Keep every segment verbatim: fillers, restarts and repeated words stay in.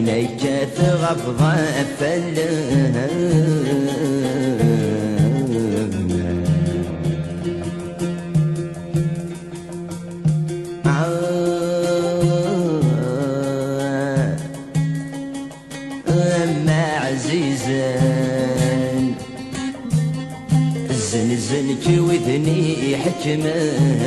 Nekkat ɣef ḍafalem. Ah, am ɛzizen. Zzenzen-k widen iḥekmen.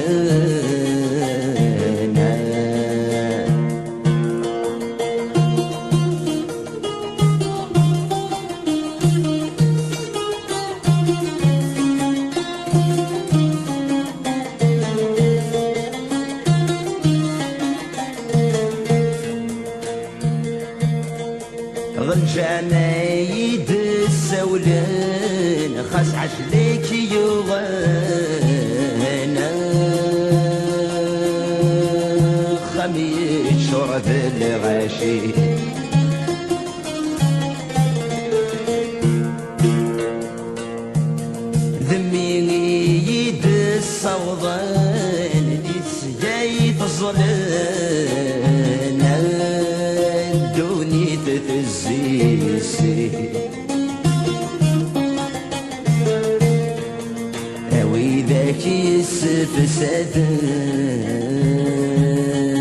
D lǧameɛ i d-ssawlen, xas ɛejl-ik yuɣen, axxam yeččur d lɣaci. D mmi i yi-d-ssawḍen, di tesga i teẓlen, ddunit tezzi. A widak yessefsaden.